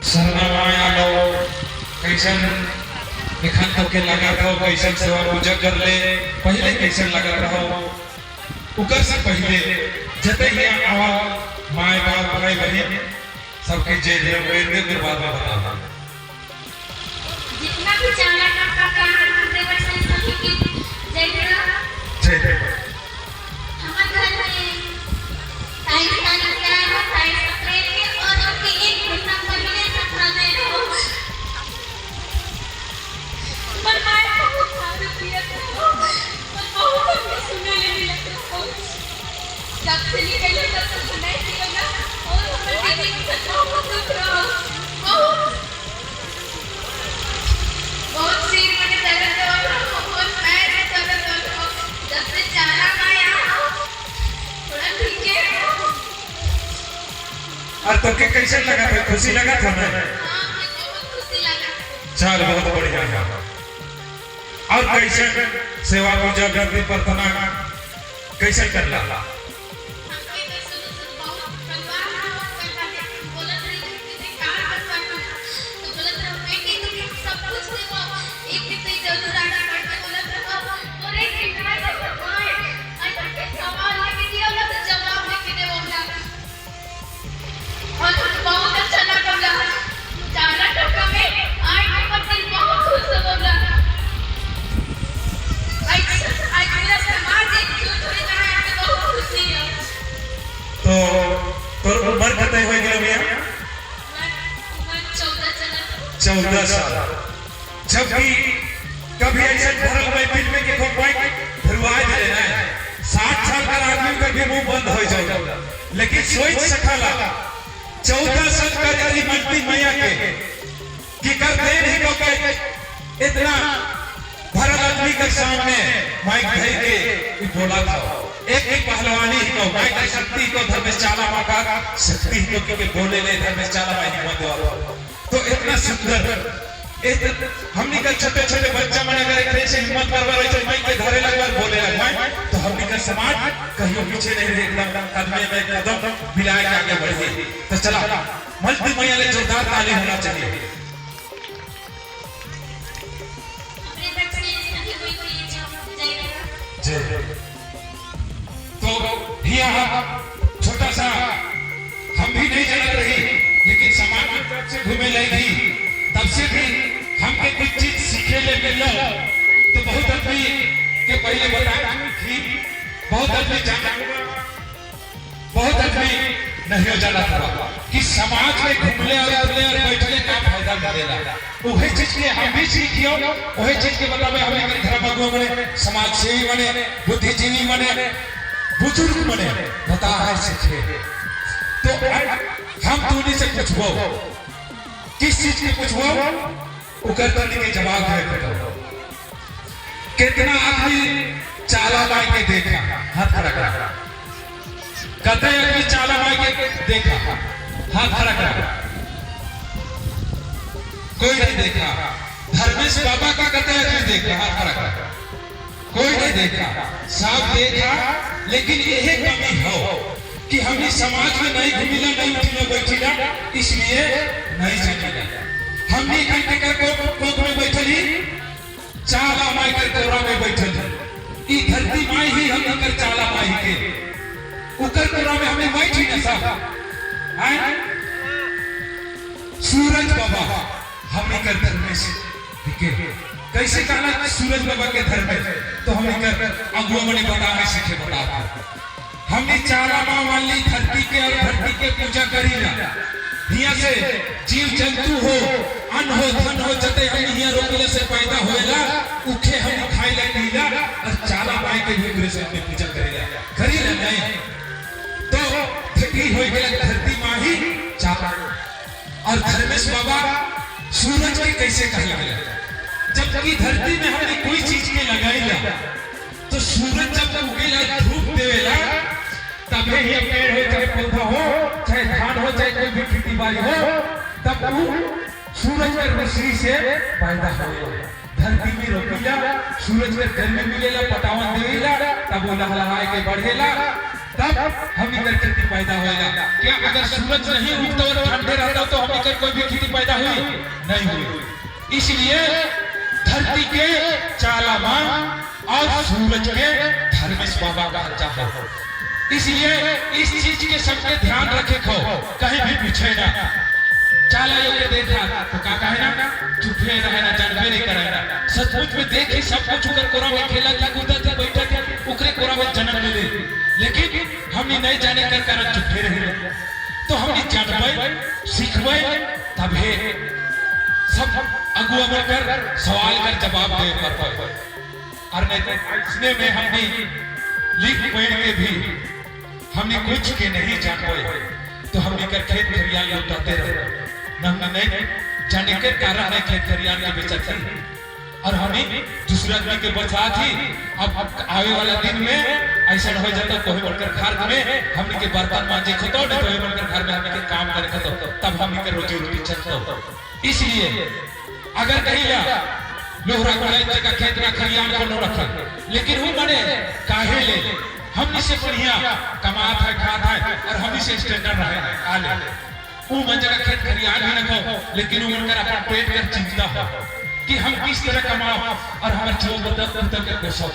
सरना माया लो कैसन एखन तो के लगा रहो, कैसन सेवा पूजा कर ले, पहले कैसन लगा रहो, उकर से पहले जते ही आवा माय बाप भाई बहन सबके जय जय बोल के बाद में बता। जितना भी चावला का काम करते बच्चे सभी के जय गुरु। जय जय। हमारे घर में 23 तारीख का है, 23 अप्रैल के, और उसके एक महीना पहले सफा दे रहो, पर मैं बहुत दारू पिया था और बहुत हमके सुने ले मिला था। जब से निकले तब से सुनाई दिया ना, और हमारे दीदी के साथ बहुत दुख रहा, बहुत बहुत सिर में दर्द हो रहा, बहुत पैर में दर्द हो रहा। जब से चाला आया, थोड़ा ठीक है। और तो के कैसे लगा था? खुशी लगा था ना? हाँ, मुझे बहुत खुशी लगा। चल, बहुत बढ़िया है। और कैसे सेवा पूजा करती, प्रार्थना कैसे करला? हमके तो शुरू से बहुत परिवार में बहुत करता है। बोलत रही कि कहाँ करता है, तो बोलत रहो बेटी, तुम सब कुछ देवो, एक दिन तो जरूर आगे बढ़ के। बोलत रहो और एक दिन मैं आए और के सवाल लेके दिया ना, तो जवाब लेके देवो। और हमको बहुत अच्छा लगा। चाला टोका में आए के पर दिल बहुत खुश हो गया। आज आज मेरा समाज एकजुट हो रहा है, तो बहुत खुशी है। तो तोर उम्र कते हो गेल भैया? उम्र 14 चला। 14 साल। जबकि कभी ऐसे भरल महफिल में के माइक धरवा दे ना, 60 साल का आदमी का भी मुंह बंद हो जाए, लेकिन सोच सकला 14 साल का यदि मनती मैया के कि कर दे नहीं तो के इतना भरल आदमी के सामने माइक धर के ई बोला था। एक एक पहलवानी ही को, माइक की शक्ति को, धर्मशाला माँ का शक्ति को, क्योंकि बोले ले धर्मशाला में हिम्मत देवा। तो इतना सुंदर हमनी का छोटे छोटे बच्चा मने अगर एक से हिम्मत करवा रहे थे, माइक के धरे लगवार, बोले लगवाए, तो हमनी का समाज कहियो पीछे नहीं रहे, एकदम कदमे में कदम मिलाए के आगे बढ़े। तो चला, मल्टी मैया ले जोरदार ताली होना चाहिए। अपने बच्चे सभी कोई कोई जय जय। तो यहाँ छोटा सा हम भी नहीं जानत रही, लेकिन समाज में जब से घूमे लगी, तब से भी हमके कुछ चीज सीखे ले मिलो। तो बहुत आदमी के पहले बताया थी, बहुत आदमी जाना, बहुत आदमी नहीं जाना था कि समाज में घूमले और उठले और बैठले का फायदा मिलेला। वही चीज के हम भी सीखियो, वही चीज के बतावे हमें धर्म अगुआ बने, समाज सेवी बने, बुद्धिजीवी बने, बुजुर्ग बने, बता है सीखे। तो हम तूनी से पूछबो, किस चीज के पूछबो, उकर तनी के जवाब है बताओ। कितना आदमी चाला माई के देखा? हाथ खड़ा करा। कते आदमी चाला माई के देखा? हाथ खड़ा करा। कोई नहीं देखा। धर्मेश बाबा का कते आदमी देखा? हाथ खड़ा करा। कोई नहीं देखा। सब देखा, लेकिन यही कमी हो कि हम समाज में नहीं घूमिला, नहीं उठिला बैठिला, इसलिए नहीं जानिला। हमनी घंटे कर को कोख में बैठली, चाला माई कर कोरा में बैठल। ई धरती माई ही हम कर चाला माई के उकर कोरा में हमें बैठी न सब आए। सूरज बाबा हमनी कर धर्मेश के कैसे कहना? सूरज बाबा के धर्म में तो हमनी कर अगुआ मने बता में सीखे बता। हमने चाला माँ वाली धरती के और धरती के पूजा करीला। हिया से जीव जंतु हो, अन्न हो, धन हो, जते हम हिया रोपले से पैदा होएला, उखे हम खाइला पीला और चाला माई के भी से हमने पूजा करीला, करीला नहीं? तो ठेकी हो गेला धरती माही चाला। और धर्मेश बाबा सूरज के कैसे कहला गया? जबकि धरती में हमने कोई चीज के लगाईला, तो सूरज जब उगेला, धूप देवेला, तबे ही पेड़ हो, चाहे पौधा हो, चाहे धान हो, चाहे कोई भी खेती बाड़ी हो, तब वो सूरज के रोशनी से पैदा होएला। धरती में रोपीला, सूरज के गर्मी मिलेला, पटावन देवेला, तब वो लहलहाए के बढ़ेला। तब हमनी कर खेती पैदा होएगा। क्या अगर सूरज नहीं उगता और ठंडे रहता तो हमनी कर कोई भी खेती पैदा हुई? नहीं हुई। इसलिए धरती के चाला माँ और सूरज के धर्मेश बाबा का चाहो। इसलिए इस चीज के सबके ध्यान रखे खो, कहीं भी पीछे ना। चाला यो के देखा तो का कहे ना, चुपे रहे ना, जानबे नहीं करे ना। सचमुच में देखी सब कुछ, उकर कोरा में खेला था, कूदा था, बैठा था, उकरे कोरा में जन्म मिले, लेकिन हमने नहीं जाने कर कारण चुपे रहे। तो हमने जानबे, सीखबे, तभे सब अगुआ बनकर सवाल कर जवाब दे पर। और नहीं तो इसने में हमने लिख पढ़ के भी हमने कुछ के नहीं जान पाए तो हमने कर खेत खरियान लौटाते रहे न। हमने नहीं जाने के कारण नहीं खेत खरियान के बेचा थी और हमें दूसरा आदमी के बचा थी। अब आवे वाला दिन में ऐसा हो जाता, कोई बनकर घर में हमने के बर्तन मांजे खतो, नहीं तो बनकर घर में हमने के काम करे खतो, तब हमने के रोजी रोटी चलतो। इसलिए अगर कहीं ला लोहरा को जगह खेत ना खरियान को नो रखे, लेकिन वो मने काहे ले हमनी से बढ़िया कमात है, खात है और हमनी से स्टैंडर्ड रहे है आले। वो मन जगह खेत खरियान भी रखो, लेकिन वो मनकर अपन पेट कर चिंता हो कि हम किस तरह कमाओ और हमारे छो बदल बदल के पोसो।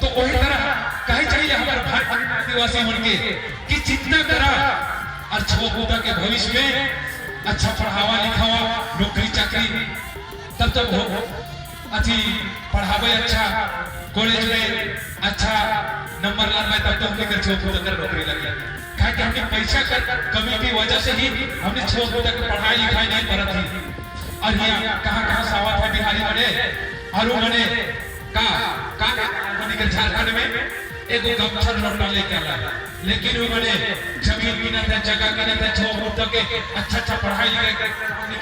तो वही तरह कहे चाहिए हमारे भाई आदिवासी मन के कि चिंता करा और छो पुता के भविष्य में अच्छा पढ़ावा लिखावा, नौकरी चाकरी, तब तक हो अथी पढ़ावे, अच्छा कॉलेज में अच्छा नंबर लाना, तब तो हमने कर छो पुता कर नौकरी लगी। काहे कि हमने पैसा कर कमी की वजह से ही हमने छो पुता के पढ़ाई लिखाई नहीं करत थी। और यहाँ कहाँ कहाँ सावत है बिहारी बने और वो बने का का हमने के झारखंड में एगो गमछा लोटा लेके आला, लेकिन वो बने जमीन गिनत है, जगह गिनत है, छो पुता के अच्छा अच्छा पढ़ाई लिखाई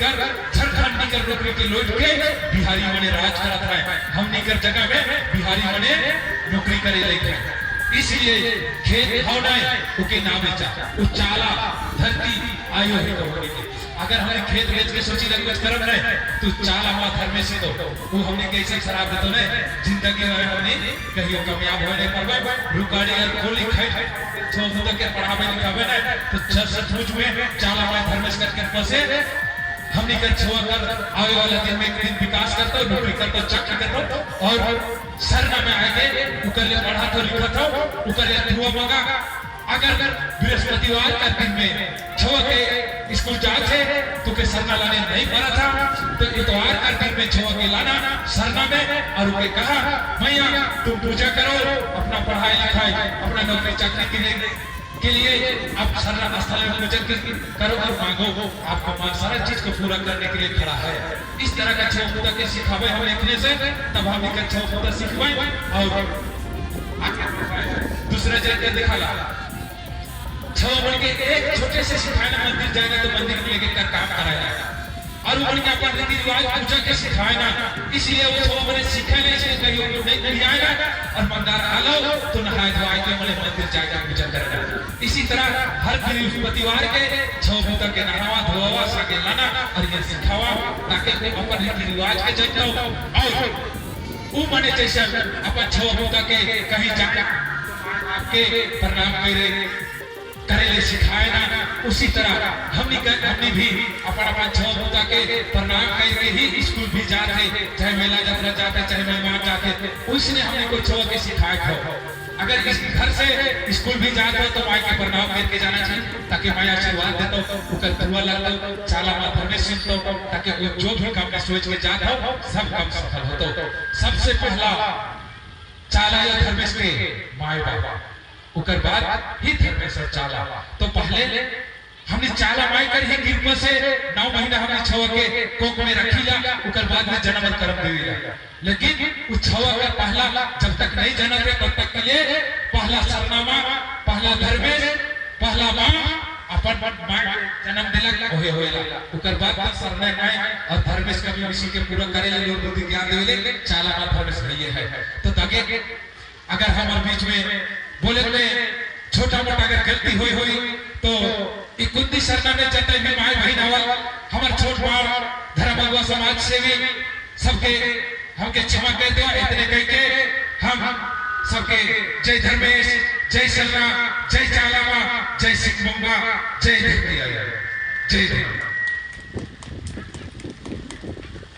कर झारखंड निकल नौकरी के लौट के बिहारी मने राज करत है। हमनी कर जगह में बिहारी मने नौकरी करे लेके। इसलिए खेत भाव नहीं उके ना बेचा, उ चाला धरती आयो है तो के अगर हमने खेत बेच के सोची लग कुछ करब नहीं तो चाला हुआ धर्मे से तो वो हमने कैसे शराब देतो नहीं, जिंदगी में हमने कहियो कामयाब होए नहीं परबे। रुकाड़ी और गोली खाई छो मुदा के पढ़ावे लिखावे नहीं तो सचमुच में चाला हुआ धर्मेश कर के फसे हमने कर छुआ कर आवे वाला दिन में एक दिन विकास करतो, नौकरी करतो, चाकरी करतो और सरना में आके उकर ले पढ़ा तो लिखा तो उकर ले दुआ मांगा। अगर बृहस्पतिवार का दिन में छुआ के स्कूल जाते तो के सरना लाने नहीं पड़ा था, तो इतवार का दिन में छुआ के लाना सरना में और उके कहा, मैया, तुम पूजा करो, अपना पढ़ाई लिखाई, अपना नौकरी चाकरी के लिए आप सरना स्थल में पूजन करो और मांगो, आपका मां सारा चीज को पूरा करने के लिए खड़ा है। इस तरह का छो पुता के सिखावे हम लिखने से, तब हम एक छो पुता सिखवाए और दूसरा जगह के दिखाला छो बन के एक छोटे से सिखाए ना, मंदिर जाएगा तो मंदिर में लेके कर काम कराया और वो के अपन रीति रिवाज पूजा के सिखाए ना। इसलिए वो छो बने सीखे नहीं, इसलिए कहीं वो नहीं नहीं आए ना और मंदिर आलो तो नहाए धोए के मने मंदिर जाकर पूजा करना। इसी तरह हर बृहस्पतिवार के छो पुता के नहावा धोवा सागे लाना और ये सिखावा ताकि वो अपन रीति रिवाज के जानतो और वो मने जैसे अपन छो पुता के कहीं जाके आपके प्रणाम करे करे ले सिखाए ना, उसी तरह हमने भी अपन अपन छो पुता के प्रणाम करके ही स्कूल भी जाते, चाहे मेला यात्रा जाते, चाहे मेहमान जाते, उसने हमने को छो के सिखाए हो। अगर इस घर से स्कूल भी जाते हो तो माई के प्रणाम करके जाना चाहिए ताकि माई आशीर्वाद देतो, उकर दुआ लगतो, चाला मां धर्मेश सुनतो, ताकि वो जो भी काम का सोच के जाते हो सब काम सफल होतो। सबसे पहला चाला या धर्मेश के माई बाबा, उकर बाद ही धर्मेश और चाला। तो पहले हमने चाला माई कर ही कृपा से 9 महीना हमने छवा के कोख में रखीला, उकर बाद में जन्म करम देवीला। लेकिन उस छवा का पहला जब तक नहीं जना थे तब तक के लिए पहला सरनामा, पहला धर्मेश, पहला माँ अपन माँ जन्म दिलक ओहे होएला। उकर बाद तक सरने माई और धर्मेश कभी मिशी के पूरा करे ले लोग बुद्धि ज्ञान देवेले चाला माँ धर्मेश भइए है। तो ताकि अगर हमारे बीच में बोले में छोटा मोटा अगर गलती हुई हुई तो इकुंदी सरना में जतई में माई बहन आवल हमार छोट माँ धर्म अगुआ समाज सेवी सबके हमके क्षमा कर दो। इतने कह के हम सबके जय धर्मेश, जय सलना, जय चालामा, जय सिंहबोंगा, जय धरती, जय धरती।